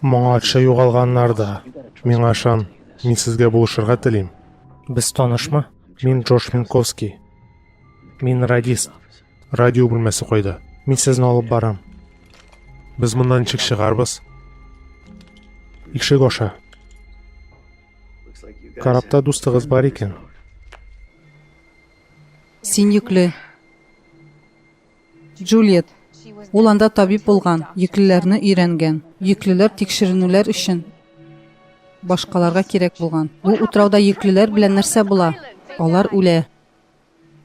Моңарчы югалганнар да. Миңа ышан, мин сезгә булышырга телим. Без танышмы? Мин Джош Минковский. Мин радист. Радио бүлмәсе кайда? Мин сезне алып барам. Без моннан ничек чыгарбыз? Ишек аша. Корабта дустыгыз бар икән. Син йөкле. Джульет. Ул анда табиб булган, йөклеләрне өйрәнгән. Йөклеләр тикшеренүләр өчен башкаларга кирәк булган. Бу утрауда йөклеләр белән нәрсә була? Алар үлә.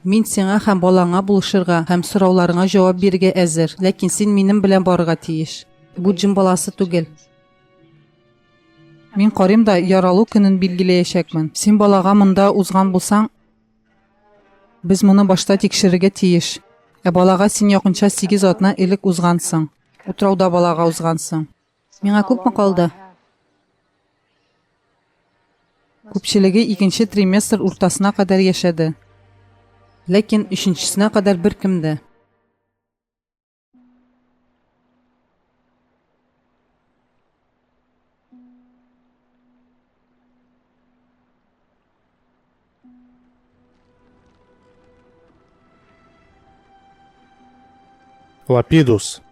Мин сиңа һәм балаңа булышырга һәм сорауларыңа җавап бирергә әзер, ләкин син минем белән барырга тиеш. Бу Джим баласы түгел. Мин карыйм да яралу көнен билгеләячәкмен. Син балага монда узган булсаң, Без моны башта тикшерергә тиеш. Ә балага син якынча 8 атна элек узгансың. Утрауда балага узгансың. Миңа күпме калды? Күпчелеге икенче триместр уртасына кадәр яшәде. Ләкин өченчесенә кадәр беркем дә. Лапидус.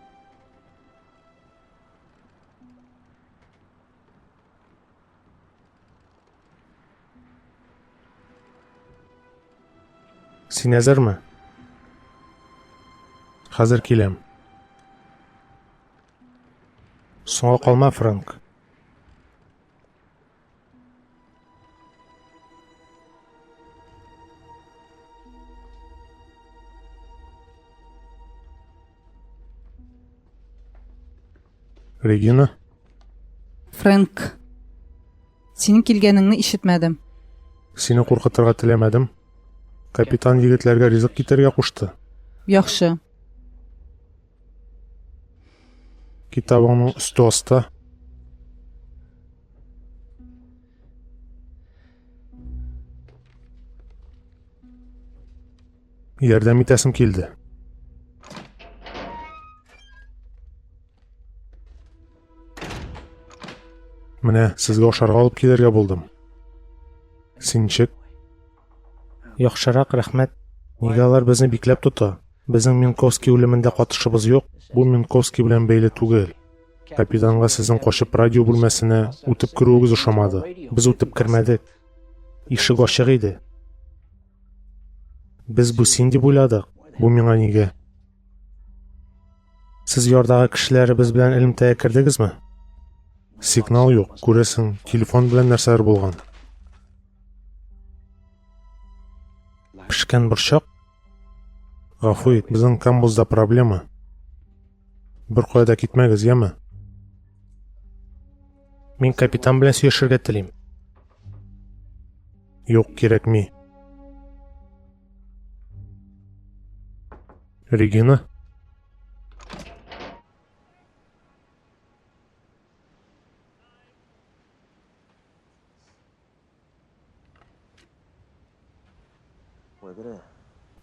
Син әзерме? Хәзер киләм. Соңга калма, Фрэнк. Регина? Фрэнк. Синең килгәнеңне ишетмәдем. Сине куркытырга теләмәдем. Капитан егетләргә ризык китерергә кушты. Яхшы. Китабыңның өсте аста. Ярдәм итәсем килде. Менә сезгә ашарга алып килергә булдым. Син ничек? Яхшырак, рәхмәт. Нигә алар безне бикләп тота? Безнең Минковский үлемендә катышыбыз юк. Бу Минковский белән бәйле түгел. Капитанга сезнең качып радио бүлмәсенә үтеп керүегез ошамады. Без үтеп кермәдек. Ишек ачык иде. Без бу син дип уйладык. Бу миңа нигә? Сез ярдагы кешеләребез белән элемтәгә кердегезме? Сигнал юк, күрәсең, телефон белән нәрсәләр булган. Пешкән борчак? Гафу ит, безнең камбузда проблема. Бер кая да китмәгез, яме? Мин капитан белән сөйләшергә телим. Юк, кирәкми. Регина?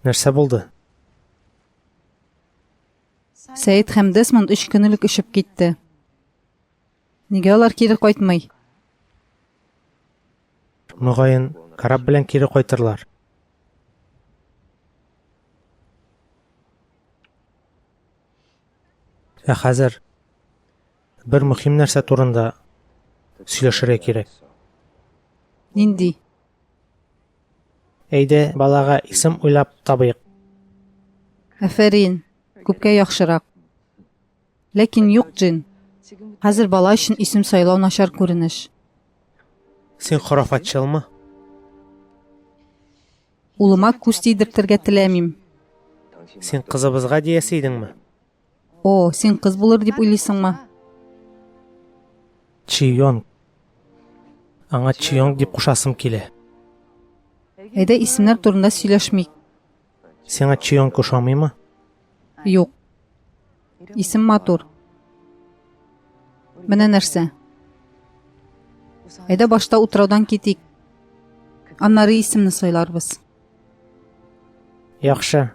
Нәрсә булды? Сәет һәм Десмонд өч көн элек очып китте. Нигә алар кире кайтмый? Мөгаен, кораб белән кире кайтырлар. Ә хәзер бер мөһим нәрсә турында сөйләшергә кирәк. Нинди? Әйдә, балага исем уйлап табыйк. Афәрин, күпкә яхшырак. Ләкин юк, Джин. Хәзер бала өчен исем сайлау начар күренеш. Син хорафатчылмы? Улыма күз тидертергә теләмим. Син кызыбызга диясе идеңме? О, син кыз булыр дип уйлыйсыңмы? Чийонг. Аңа Чийонг дип кушасым килә. Әйдә исемнәр турында сөйләшмик. Сиңа Чийонг ошамыймы? Юк. Исем матур. Менә нәрсә. Әйдә башта утраудан китик. Аннары исемне сайларбыз. Яхшы.